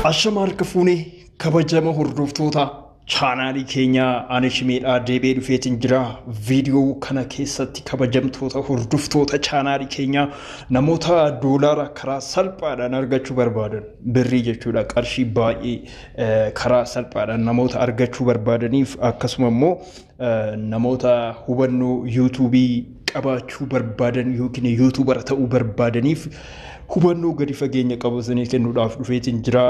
Ashama harka fuunee kabajama hordoftoota chaanaalii keenyaa, ani Shimeedhaa deebi'ee dhufeetiin jira. Viidiyoo kana keessatti, kabajamtoota hordoftoota chaanaalii keenyaa, namoota doolaara karaa salphaadhaan argachuu barbaadan, birrii jechuudha, qarshii baay'ee karaa salphaadhaan namoota argachuu barbaadaniif, akkasuma immoo namoota hubannoo yuutuubii qabaachuu barbaadan yookiin YouTuber ta'uu barbaadaniif hubannoo gadi fageenya qabu isinii kennuudhaaf dhufeetiin jira.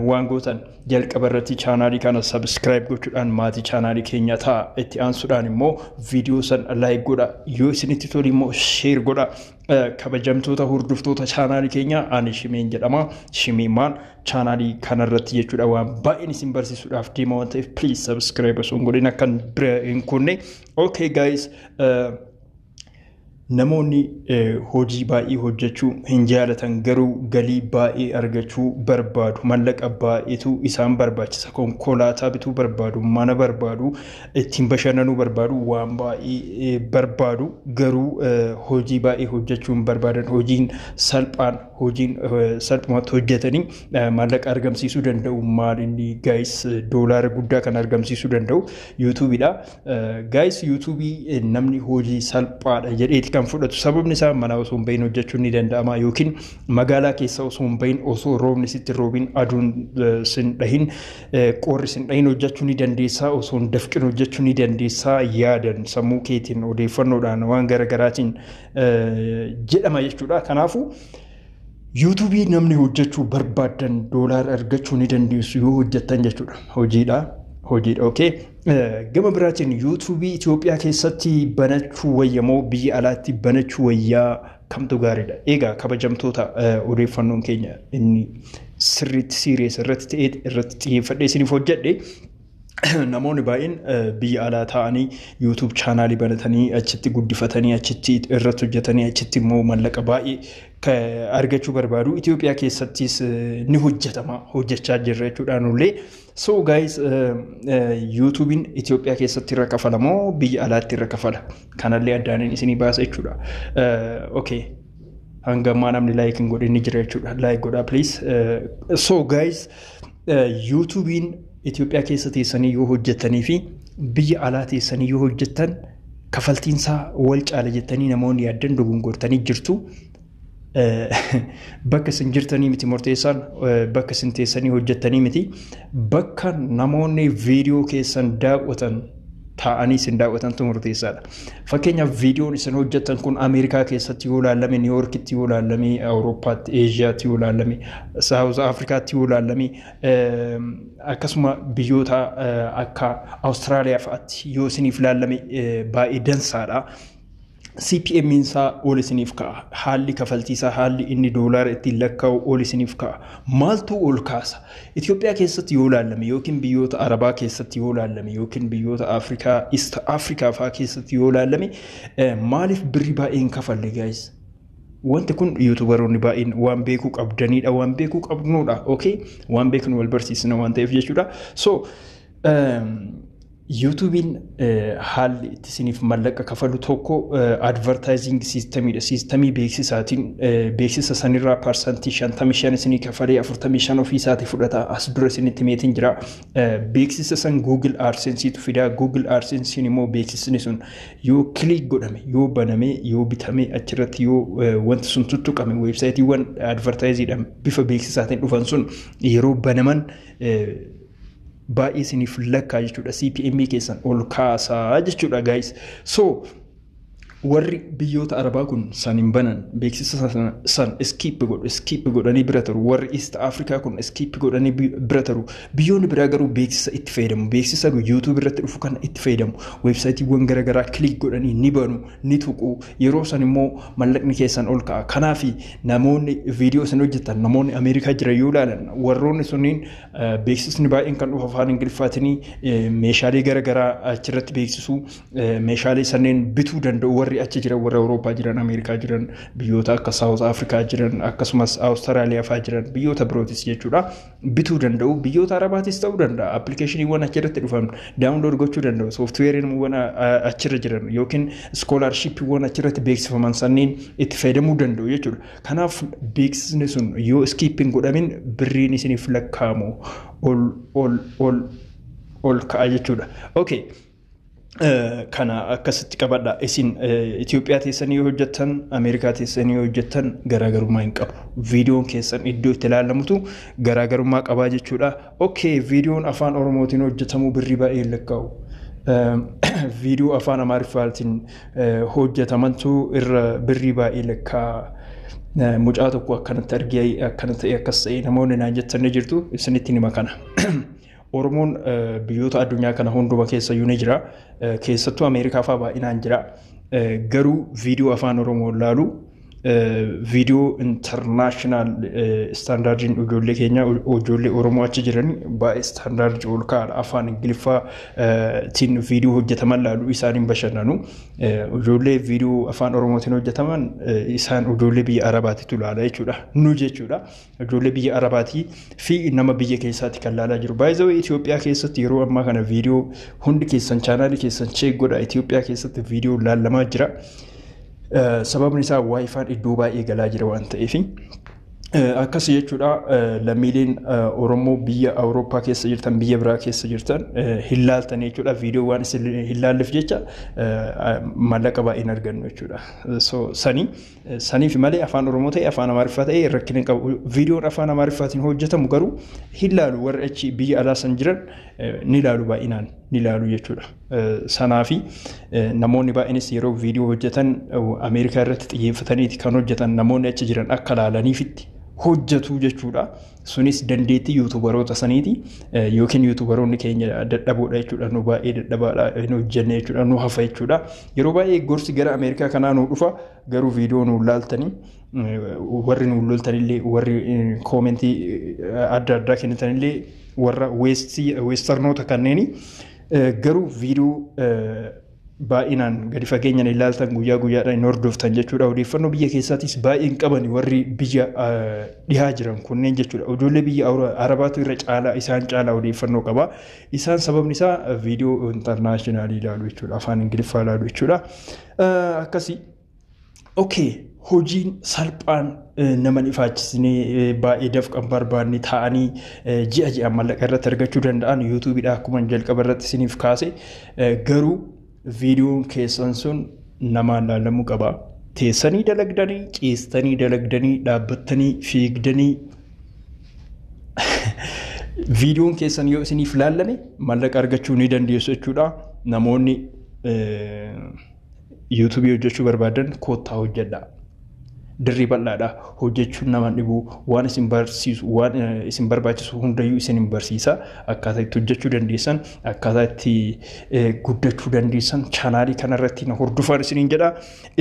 Waan gootan, jalqaba irratti chaanaalii kana subscribe gochuudhaan maatii chaanaalii keenya ta'a. Itti aansuudhaan immoo viidiyoo san like godha. Yoo isinitti tole immoo share godha. Kabajamtoota hordoftoota chaanaalii keenya, ani Shimeen jedhama. Shimeemaan chaanaalii kanarratti jechuudha waan baay'een isin barsiisuudhaaf deema waan ta'eef, please subscribe osoo hin godhin akkan bira hin kunne. Okay guys, namoonni hojii baay'ee hojjechuu hin jaalatan garuu galii baay'ee argachuu barbaadu. Mallaqa baay'eetu isaan barbaachisa. Konkolaataa bituu barbaadu, mana barbaadu, ittiin bashannanuu barbaadu, waan baay'ee barbaadu, garuu hojii baay'ee hojjechuu hin barbaadan. Hojiin salphaan, hojiin salphumatti hojjetanii maallaqa argamsiisuu danda'u maal inni guys? Doolaara guddaa kan argamsiisuu danda'u yuutuubiidha. Guys, yuutuubii namni hojii salphaadha jedheeti kan fudhatu. Sababni isaa mana osoo hin bahin hojjechuun ni danda'ama, yookiin magaalaa keessa osoo hin bahin, osoo roobni sitti roobin, aduun sin dhahin, qorri sin dhahin hojjechuu ni dandeessaa, osoo hin dafqin hojjechuu ni dandeessaa, yaadan sammuu keetiin, odeeffannoodhaan, waan garaagaraatiin jedhama jechuudha. Kanaafuu yuutuubii namni hojjechuu barbaadan doolaara argachuu ni dandeessu yoo hojjettan jechuudha. Hojiidha. Hojiidha. Okay. Gama biraatiin yuutuubii Itoophiyaa keessatti banachuu wayya moo biyya alaatti banachuu wayyaa, kamtu gaariidha? Egaa kabajamtoota, odeeffannoon keenya inni sirriitti serious irratti ta'ee irratti xiyyeeffadhee isiniif hojjedhe, namoonni baay'een biyya alaa taa'anii YouTube chaanaalii banatanii, achitti guddifatanii, achitti irratti hojjetanii, achitti immoo mallaqa baay'ee argachuu barbaadu. Itoophiyaa keessattis ni hojjetama, hojjechaa jirra jechuudhaan illee. So guys, yuutuubiin Itoophiyaa keessatti irra kafala moo biyya alaatti irra kafala? Kanallee addaaniin isinii baasa jechuudha. Okay. Hanga ammaa namni like hin godhin ni jira jechuudha. Like godhaa, please. So guys, yuutuubiin Itoophiyaa keessa teessanii yoo hojjettanii fi biyya alaa teessanii yoo hojjettan kafaltiinsaa wal caala jettanii namoonni yaaddan dogongortanii jirtu. Bakka isin jirtanii miti murteessaan, bakka isin teessanii hojjettanii miti, bakka namoonni viidiyoo keessan daawwatan taa'anii isin daawwatantu murteessaadha. Fakkeenyaaf, viidiyoon isin hojjettan kun Ameerikaa keessatti yoo ilaalame, Niiwoorkitti yoo ilaalame, Awurooppaatti, Eeshiyaatti yoo ilaalame, Saawuz Afrikaatti yoo ilaalame, akkasuma biyyoota akka Awustiraaliyaa fa'aatti yoo isiniif ilaalame baay'ee dansaadha. CPM isaa ol isiniif ka'a. Haalli kafaltii isaa, haalli inni doolaara ittiin lakkaa'u ol isiniif ka'a. Maaltu ol kaasa? Itoophiyaa keessatti yoo ilaalame yookiin biyyoota Arabaa keessatti yoo ilaalame yookiin biyyoota Afrikaa, East Afrikaa fa'aa keessatti yoo ilaalame, maaliif birrii baay'ee hin kafalle guys? Wanti kun yuutubaroonni baay'een waan beekuu qabdanidha, waan beekuu qabnudha. Okay? Waan beeknu wal barsiisna waan ta'eef jechuudha. So yuutuubiin haalli itti isiniif mallaqa kafalu tokko advertising systemiidha. Systemii beeksisaatiin beeksisa sanirraa 55% isinii kafalee 45 ofii isaatii fudhata. As dura isinitti meetiin jira. Beeksisa san Google AdSenseetu fidaa. Google AdSensein immoo beeksisni sun yoo click godhame, yoo baname, yoo bitame, achirratti yoo wanti sun tuttuqame, weebsaayitiiwwan advertiseiidhaan bifa beeksisaatiin dhufan sun yeroo banaman baay'ee isiniif lakkaa jechuudha. CPM keessan ol kaasaa jechuudha guys. So warri biyyoota Arabaa kun san hin banan, beeksisa san skip godhu, skip godhanii bira taru. Warri East Afrikaa kun skip godhanii bira taru. Biyyoonni biraa garuu beeksisa itti fayyadamu. Beeksisa YouTube irratti dhufu kana itti fayyadamu. Weebsaayitiiwwan garaagaraa click godhanii ni banu, ni tuqu. Yeroo san immoo mallaqni keessan ol ka'a. Kanaaf namoonni viidiyoo isin hojjetan, namoonni Ameerikaa jiran yoo ilaalan, warroonni sunniin beeksisni baay'een kan dhufu afaan Ingiliffaatiin, meeshaalee garaagaraa achirratti beeksisu, meeshaalee sanneen bituu danda'u. Warri Warri achi jiran, warri Awurooppaa jiran, Ameerikaa jiran, biyyoota akka Saawuz Afrikaa jiran, akkasumas Awustiraaliyaa fa'aa jiran, biyyoota birootis jechuudha, bituu danda'u. Biyyoota Arabaatis ta'uu danda'a. Appilikeeshiniiwwan achirratti dhufan download gochuu danda'u. Sooftiweeriiwwan achirra jiran yookiin scholarshipiiwwan achirratti beeksifaman sanniin itti fayyadamuu danda'u jechuudha. Kanaaf beeksisni sun yoo skip hin godhamin birriin isiniif lakkaa'amu ol ol ol ol ka'a jechuudha. Okay. Kana akkasitti qabadha. Isin Itoophiyaa teessanii yoo hojjettan, Ameerikaa teessanii yoo hojjettan garaagarummaa hin qabu. Viidiyoon keessan iddoo itti ilaalamutu garaagarummaa qabaa jechuudha. Okay, viidiyoon afaan Oromootiin hojjetamu birrii baay'ee lakkaa'u. Viidiyoo afaan Amaariffaatiin hojjetamantu irra birrii baay'ee lakkaa'a. Mucaa tokko akkanatti argee akkana ta'e, akkas ta'e namoonni naan jettan ni jirtu, isinitti hima kana. Oromoon biyyoota addunyaa kana hunduma keessa iyyuu ni jira. Keessattuu Ameerikaa fa'aa baay'inaan jira. Garuu viidiyoo afaan Oromoo laalu, viidiyoo international standardiin ijoollee keenya, ijoollee Oromoo achi jiran baay'ee standardii ol ka'aadha. Afaan Ingiliffaatiin viidiyoo hojjetaman laalu, isaaniin bashannanu. Ijoollee viidiyoo afaan Oromootiin hojjetaman isaan ijoollee biyya Arabaatitu ilaala jechuudha. Nu jechuudha. Ijoollee biyya Arabaatii fi nama biyya keessaatti kan laalaa jiru. Baay'ee Itoophiyaa keessatti yeroo ammaa kana viidiyoo hundi keessan chaanaalii keessan check godha. Itoophiyaa keessatti viidiyoo laalamaa jira. Sababni isaa WiFiin iddoo baay'ee galaa jira waan ta'eef. Akkas jechuudha, lammiileen Oromoo biyya Awurooppaa keessa jirtan, biyya biraa keessa jirtan hin laaltan jechuudha. Viidiyoo waan isin hin laalleef jecha maallaqa baay'ee hin argannu jechuudha. So sanii saniif malee afaan Oromoo ta'e, afaan Amaariffaa ta'e rakkina hin qabu. Viidiyoon afaan Amaariffaatiin hojjetamu garuu hin laalu, warri achi biyya alaa san jiran ni laalu, baay'inaan ni laalu jechuudha. Sanaafi namoonni baay'eenis yeroo viidiyoo hojjetan Ameerikaa irratti xiyyeeffataniiti kan hojjetan, namoonni achi jiran akka laalaniifitti hojjetu jechuudha. Sunis dandeettii YouTuberoota saniiti yookiin YouTuberoonni keenya dadhaboodha jechuudha. Nu baay'ee dadhabaadha, hin hojjenne jechuudha, nu hafa jechuudha. Yeroo baay'ee gorsi gara Ameerikaa kanaa nu dhufa, garuu viidiyoo nu laaltanii, warri nu loltanillee, warri commentii adda addaa kennitanillee warra westernoota kanneeni, garuu viidiyoo baay'inaan gadi fageenyaan ilaaltan, guyyaa guyyaadhaan hin hordoftan jechuudha. Odeeffannoo biyya keessaatis baay'ee hin qaban warri biyya dhihaa jiran kunneen jechuudha. Ijoollee biyya Arabaatu irra caalaa, isaan caalaa odeeffannoo qaba. Isaan sababni isaa viidiyoo internationalii ilaalu jechuudha. Afaan Ingiliffaa ilaalu jechuudha. Akkasii. Okay, hojiin salphaan nama ifaachisnee, baay'ee dafqan barbaanne, taa'anii ji'a ji'aan maallaqa irratti argachuu danda'an YouTubeiidha, akkuma jalqaba irratti isiniif kaase. Garuu viidiyoon keessan sun namaan laalamuu qaba. Teessanii dalagdanii, ciistanii dalagdanii, dhaabbattanii, fiigdanii, viidiyoon keessan yoo isiniif laallame maallaqa argachuu ni dandeessu jechuudha. Namoonni YouTubeii hojjechuu barbaadan koottaa hojjedhaa. Dirrii bal'aadha. Hojjechuun nama dhibu, waan isin barsiisu, waan isin barbaachisu hundayyuu isin hin barsiisa. Akkaataa itti hojjechuu dandeessan, akkaataa itti guddachuu dandeessan chaanaalii kanarratti na hordofaan isiniin jedha.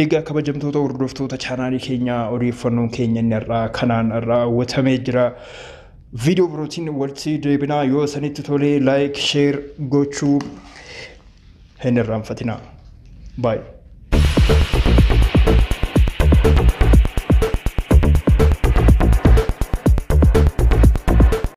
Egaa kabajamtoota hordoftoota chaanaalii keenyaa, odeeffannoon keenya inni irraa kanaan raawwatamee jira. Viidiyoo birootiin walitti deebinaa. Yoo isinitti tolee like, share gochuu hin irraanfatinaa. Baay'ee.